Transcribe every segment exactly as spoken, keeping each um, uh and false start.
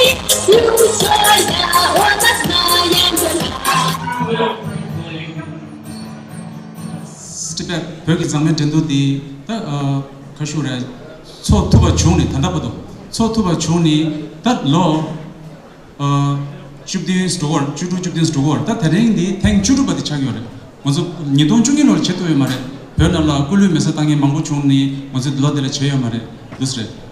Tibet བོད་ཀྱི་མཛངས་མའི་འགྲན་བསྡུར་འདི་ད་ཨ་ཁ་ཤུ་རེ་ཚོགས་ཐུབ་པ་བྱུང་ནས། ད་ལྟ་བར་དུ་ཚོགས་ཐུབ་པ་བྱུང་ནས་ད་ལོ་ཨ་བཅུ་བདུན་འགྲོ་གི་ཡོད་རེད། བཅུ་དྲུག་བཅུ་བདུན་འགྲོ་གི་ཡོད་རེད། ད་དེ་རིང་འདི་ཐེངས་བཅུ་དྲུག་པ་དེ་ཆགས་ཀྱི་ཡོད་རེད། ང་ཚོ་ཉིས་སྟོང་བཅུ་གཉིས་ལོར་བྱེད་ཐུབ་ཡོད་མ་རེད། བོད་ནང་ལ་སྐུ་ལུས་མེ་སྲེག་བཏང་མཁན་མང་པོ་བྱུང་ནས་ང་ཚོ་ལོ་དེ་ལ་བྱས་ཡོད་མ་རེད། འདུག་སེ་རེད།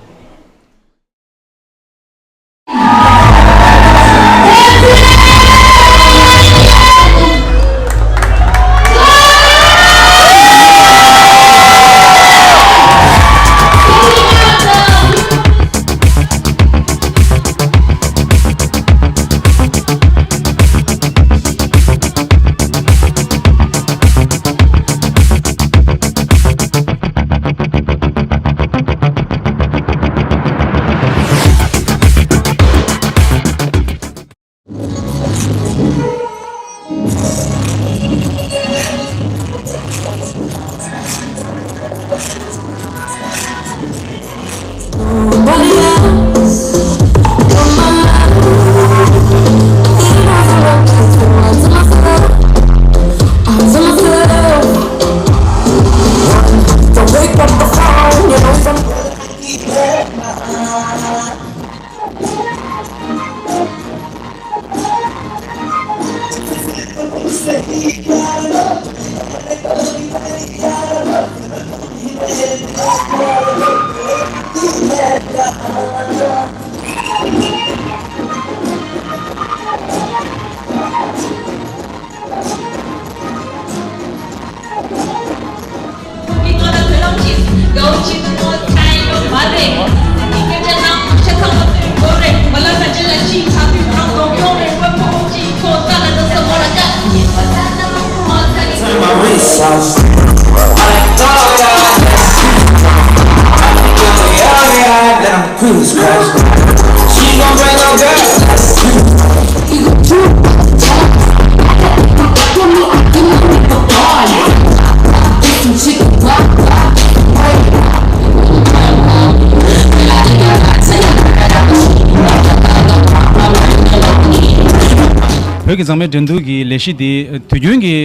བོད་ཀྱི་མཛངས་མའི་འགྲན་བསྡུར་གྱི་ལས་གཞི་འདི་དུས་རྒྱུན་གྱི་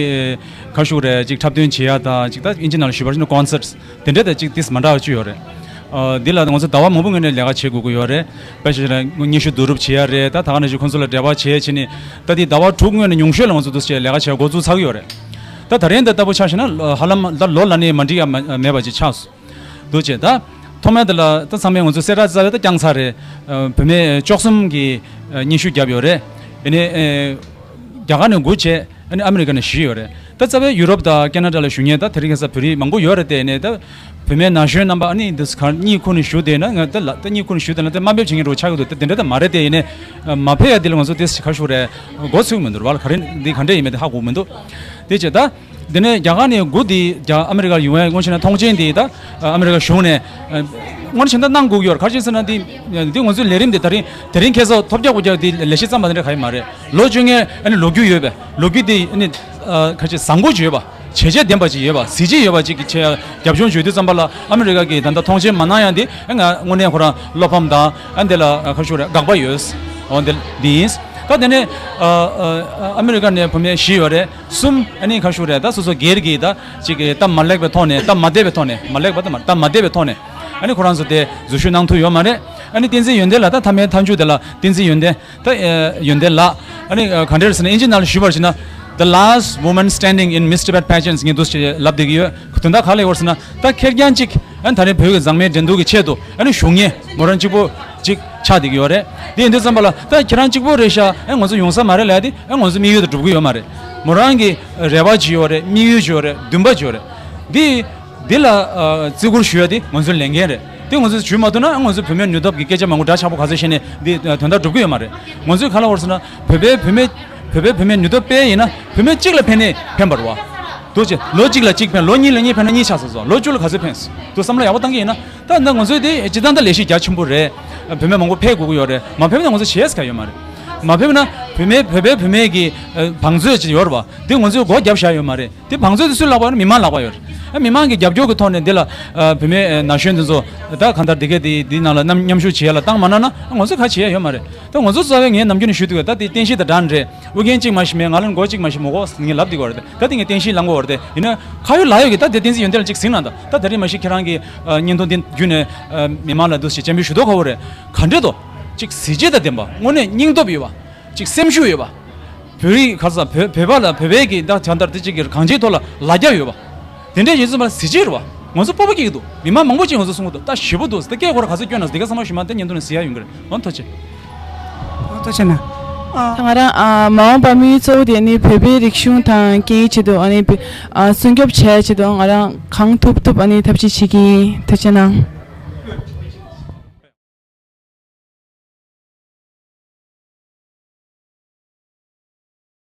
ག་ཞུ་རེད། ཅིག་འཁྲབ་སྟོན་བྱེད་ཡ་དང་། ཅིག་ད་ཨིན་ཇི་ནང་ལ་ཞུས་པ་ཡིན་ན་ཀོན་སར་ཊི་དེ་འདྲ་དང་ཅིག་ཏིས་མ་འདྲ་བ་ཅིག་ཡོད་རེད། ཨ་འདི་ལ་ང་ཚོ་ཟླ་བ་མང་པོ་སྔོན་ནས་ལས་ཀ་བྱེད་དགོས་ཀྱི་ཡོད་རེད། དཔེ་བཞག་ན་སྙན་ཞུ་བསྡུ་རུབ་བྱེད་ཡ་རེད། ད་ད་ག་ནང་བཞིན་ཁོང་ཚོ་ལ་འབྲེལ་བ་བྱེད་བྱེད་ནས། ད་འདི་ཟླ་བ་དྲུག་སྔོན་ནས་ཉུང་ཤོས་ལ་ང་ཚོ་འདུག་སེ་ལས་ཀ་བྱེད་འགོ་བཙུགས་ཚར་གྱི་ཡོད་རེད། ད་ད་རིང་འདི་ལྟ་བུ་ཆ་བཞག་ན་ཧ་ལམ་ད་ལོ་ལ་ནི་མ་འགྲིག་ཡ་མ་མེད་པ་ཅིག་ཆགས་སོང་། འདུག་བྱས། ད་ཐོག་མའི་དེ་ལ་ད་ཚང་མས་ང་ཚོ་གསལ་བསྒྲགས་རྩ་བའི་ད་བསྐྱངས་ཚར་རེད། ཨ་བུད་མེད་བཅུ་གསུམ་གྱིས་ཨ་སྙན་ཞུ་བརྒྱབ་ཡོད་རེད། ཡིན་ནའི་ཨ་རྒྱ་གར་ནས་དགུ་བྱས། ཨ་ནི་ཨ་མི་རི་ཀ་ནས་བཞི་ཡོད་རེད། ད་རྩ་བའི་ཡུ་རོབ་དང་ཁེ་ན་ཌ་ལ་བཞུགས་མཁན་ད་དེ་རིང་ཁ་སང་བོད་རིགས་མང་པོ་ཡོད་རེད་དེ། ཡིན་ནའི་ད་བུད་མེད་ན་གཞོན་རྣམ་པ་ཨ་ནི་འདི་ག་གཉིད་ཁུག་ནས་བཞུགས་བསྡད་ན། ང་ད་ལ་ད་གཉིད་ཁུག་ནས་བཞུགས་བསྡད་ན་ད་དམའ་འབེབས་བྱེད་མཁན་འདྲ་བོ་ཆགས་ཀྱི་འདུག་ད་དེ་འདྲ་ད་མ་རེད་དེ། ཡིན་ནའི་མ་ཕེབས་ཡ་འདི་ལ་ང་ཚོ་ཏོག་ཙམ་ག་ཞུ་རེད། མགོ་ཚོས་མི་འདུག་བ་ལ། ག་རེ་འདི་ག་འདྲ་ཡིན་མིན་དེ་ཧ་གོ་མི་འདུག་དེ་བྱས་ད། དེ་ནས་རྒྱ་གར་ནས་དགུ་དེ་རྒྱ་ཨ་མི་རི་ཀར་ཡོང་ཡ་སྔོན་ཆད་ན་མཐོང་མཆན་དེ་ད་ཨ་མི་རི་ཀ་གཞུང་ནས་ཨ་སྔོན་ཆད་ད་གནང་དགོས་ཀྱི་ཡོད་རེད། ག་རེ་བྱས་ཟེར་ན་དེ་དེ་ང་ཚོའི་ལས་རིམ་དེ་ད་རིང་དེ་རིང་ཁ་སང་ཐོལ་རྒྱག་པོ་རྒྱག་དེ་ལས་གཞི་བརྩམས་པ་དེ་འདྲ་ག་ཡི་མ་རེད། ལོ་བཅོ་ལྔའི་ཨ་ནི་ལོ་རྒྱུས་ཡོད་པས། ལོ་རྒྱུས་དེ་ཨ་ནི་ཨ་ག་རེ་བྱས་བཟང་པོ་ཅིག་ཡོད་པ། བྱས་རྗེས་ལྡན་པ་ཅིག་ཡོད་པ། གཟི་བརྗིད་ཡོད་པ་ཅིག་གི་ཆེད་རྒྱབ་ལྗོངས་བྱེད་དུས་ཙམ་པ་ལ་ཨ་མི་རི་ཀ་གིས་ད་ལྟ་མཐོང་མཆན་མ་གནང་ཡ་དེ་ཨ་ང་དངོས་གནས་ཁོ་རང་བློ་ཕམ་དང་ཨ་འདི་ལ་ཁ་ཤུ་རེ་དགག་པ་ཡོད། འོ་འདི་འདི་ཡིན། ད་དེ་ནས་ཨ་ཨ་ཨ་མི་རི་ཀ་ནས་བུད་མེད་བཞི་ཡོད་རེད། གསུམ་ཨ་ནི་ཁ་ཤུ་རེད། ད་སོ་སོ་སྒེར་གྱི་ད་ཅིག་གི་སྟབས་མ་ལེགས་པའི་ཐོག་ནས། སྟབས་མ་བདེ་བའི་ཐོག་ནས། མ་ལེགས་པ་ད་མ་སྟབས་མ་བདེ་བའི་ཐོག་ནས་ཨ་ནི་ཁོ་རང་ཚོ་དེ་འཛུལ་ཞུགས་གནང་ཐུབ་ཡོད་མ་རེད། ཨ་ནི་བསྟན་འཛིན་ཡོན་ཏན་ལགས། ད་མཐའ་མའི་མཐའ་མཇུག་དེ་ལ་བསྟན་འཛིན་ཡོན་ཏན། ད་ཨ་ཡོན་ཏན་ལགས། ཨ་ནི་ཨ་ག་འདྲ་རེད་ཟེར་ན་ཨིན་ཇི་ནང་ལ་ཞུས་པར་བྱས་ན། The last woman standing in Miss Tibet pageants ངས་འདུག་སེ་ལབ་བསྡད་ཀྱི་ཡོད། དོན་དག་ག་རེ་ཡོད་ཟེར་ན། ད་ཁེར་རྐྱང་གཅིག་ཨ་ནི་ད་རེས་བོད་ཀྱི་མཛངས་མའི་འགྲན་བསྡུར་གྱི་ཆེད་དུ་ཨ་ནི་ཞུགས་མཁན་མོ་རང་གཅིག་པོ་གཅིག་ཆགས་བསྡད་ཀྱི་ཡོད་རེད། དེ་ཡིན་དུས་ཙམ་པ་ལ་ད་ཁྱེད་རང་གཅིག་པོ་རེད་ཤག་ཨ་ང་ཚོ་ཡོང་ས་མ་རེད་ལབ་ཡ་དེ་ཨ་ང་ཚོ་དམིགས་ཡུལ་དེ་འགྲུབ་ཀྱི་ཡོད་མ་རེད། མོ་རང་གི་རེ་བ་ཅིག་ཡོད་རེད། དམིགས་ཡུལ་ཅིག་ཡོད་རེད། འདུན་པ་ཅིག་ཡོད་རེད། འདི་འདི་ལ་ཨ་བརྩི་བཀུར་ཞུ་ཡ་དེ་ང་ཚོའི་ལས་འགན་རེད། དེ་ང་ཚོས་ཞུ་མ་ཐུབ་ན་ང་ཚོས་བུད་མེད་ནུས་སྟོབས་ཀྱི་སྐད་ཆ་མང་པོ་འདྲ་ཆགས་པོ་ག་ཚོད་བཤད་ནས་འདི་དོན་དག་འགྲུབ་ཀྱི་ཡོད་མ་རེད། ང་ཚོས་ག་ལབ་པ་རེད་ཟེར་ན། བོད་པའི་བུད་མེད་བོད་པའི་བུད་མེད་ནུས་སྟོབས་སྤེལ་ཡིན་ན་བུད་མེད་གཅིག་ལ་ཕན་ནས་ཕན་པ་རེད་བ། འདུག་བྱས། ལོ་གཅིག་ལ་གཅིག་ཕན། ལོ་གཉིས་ལ་གཉིས་ཕན་ན་གཉིས་ཆགས་སོང་ཙང་ལོ་བཅུ་ལ་ག་ཚོད་ཕན། འདུག་བསམ་བློ་ཡག་པོ་བཏང་གི་ཡིན་ན། ད་ད་ང་ཚོས་དེ་སྤྱིར་བཏང་ད་ལས་གཞི་རྒྱ་ཆེན་པོ་རེད། བུད་མེད་མང་པོ་ཕེབས་དགོས་ཀྱི་ཡོད་རེད། མ་ཕེབས་ན་ང་ཚོ་བྱེད་ཡས་ག་ཡོད་མ་རེད། མ་ཕེབས་ན་ བོད་མི་བོད་པའི་བུད་མེད་ཀྱི་ཨ་བང་མཛོད་ཅིག་ཡོད་རེད་བ། དེ་ང་ཚོས་སྒོ་བརྒྱབ་བཞག་ཡོད་མ་རེད། དེ་བང་མཛོད་དེ་སུའི་ལག་པར་ཡོད་རེད། མི་མང་ལག་པར་ཡོད་རེད། ཨ་མི་མང་གི་རྒྱབ་སྐྱོར་གྱི་ཐོག་ནས་འདི་ལ་ཨ་བུད་མེད་ཨ་ན་གཞོན་དེ་ཚོ་ད་གང་ལྟར་དེ་གས་དེ་དེའི་ནང་ལ་མཉམ་མཉམ་ཞུགས་བྱེད་ཡ་ལ་བཏང་མ་གནང་ན་ཨ་ང་ཚོས་ག་བྱེད་ཡ་ཡོད་མ་རེད། ད་ང་ཚོ་རྩ་བའི་ངས་ནམ་རྒྱུན་ནས་ཞུ་དུས་ད་དེ་རྟེན་གཞི་དང་འདྲ་འདྲ་རེད། ཨུ་རྒྱན་གཅིག་མ་ཞིག་མེད། ང་ལ་མགོ་གཅིག་མ་ཞིག་མི་དགོས་ངས་ལབ་བསྡད་ཀྱི་ཡོད་རེད། ད་དེ་ངས་རྟེན་གཞི་བླང་གི་ཡོད་རེད། ཡིན་ན་ཁ་ཡོད་ལག་ཡོད་ཀྱི་ད་དེ་བསྟན་འཛིན་ཡོན་ཏན་ལ་གཅིག་གཟིགས་གནང་དང་། ད་དེ་རིང་མ་གཞི་ཁྱེད་རང་གི་ཨ་བརྙན་ཐུང་འདི་བརྒྱུད་ནས་ཨ་མི་མང་ལ་འདུག་སེ་སྤྱན་འབུལ་ཞུ་མདོག་ཁ་པོ་རེད། ག་འདྲས་འདུག་གཅིག་གཟི་བརྗིད་དང་ལྡན་པ། དངོས་གནས་སྙིང་སྟོབས་ཡོད་པ། གཅིག་སེམས་ཤུགས་ཡོད་པ། བོད་རིགས་ག་ས་བོད་བོད་པ་ལ་བོད་པའི་གི་ད་ད་ལྟར་དེ་གཅིག་གི་གང་ཅིའི་ཐོག་ལ་ལ་རྒྱ་ཡོད་པ། དེ་འདྲས་ཡིན་ཙང་མ་གཟི་བརྗིད་རེད་བ། ང་ཚོ་སྤོབས་པ་སྐྱེ་གི་འདུག་མི་མང་མང་པོ་ཅིག་ང་ཚོ་གསུང་གི་འདུག་ད་ཞེ་པོ་འདུག་ད་སྐད་ཁོ་ར་ག་ཚོད་སྐྱོན་ན་དེ་ག་ཚང་མ་ཞུ་མ་ད་བརྙན་ཐུང་ནས་གཟིགས་ཡ་ཡོང་གི་རེད། ཨོ་ཐུགས་རྗེ་ཆེ། ཨོ་ཐུགས་རྗེ་ཆེ་གནང་། ཨ། ད་ང་རང་ཨ་མ་འོངས་པ་དམིགས་ཡུལ་གཙོ་བོ་དེ་ནི་བོད་པའི་རིག་གཞུང་དང་སྐད་ཡིག་ཆེད་དུ་ཨ་ནི་བོད་ཨ་སྲུང་སྐྱོབ་བྱེད་ཆེད་དུ་ང་རང་གང་ཐུབ་ཐུབ་ཨ་ནི་ཐབས་ཤེས་བྱེད་ཀྱི་ཡིན། ཐུགས་རྗེ་གནང་།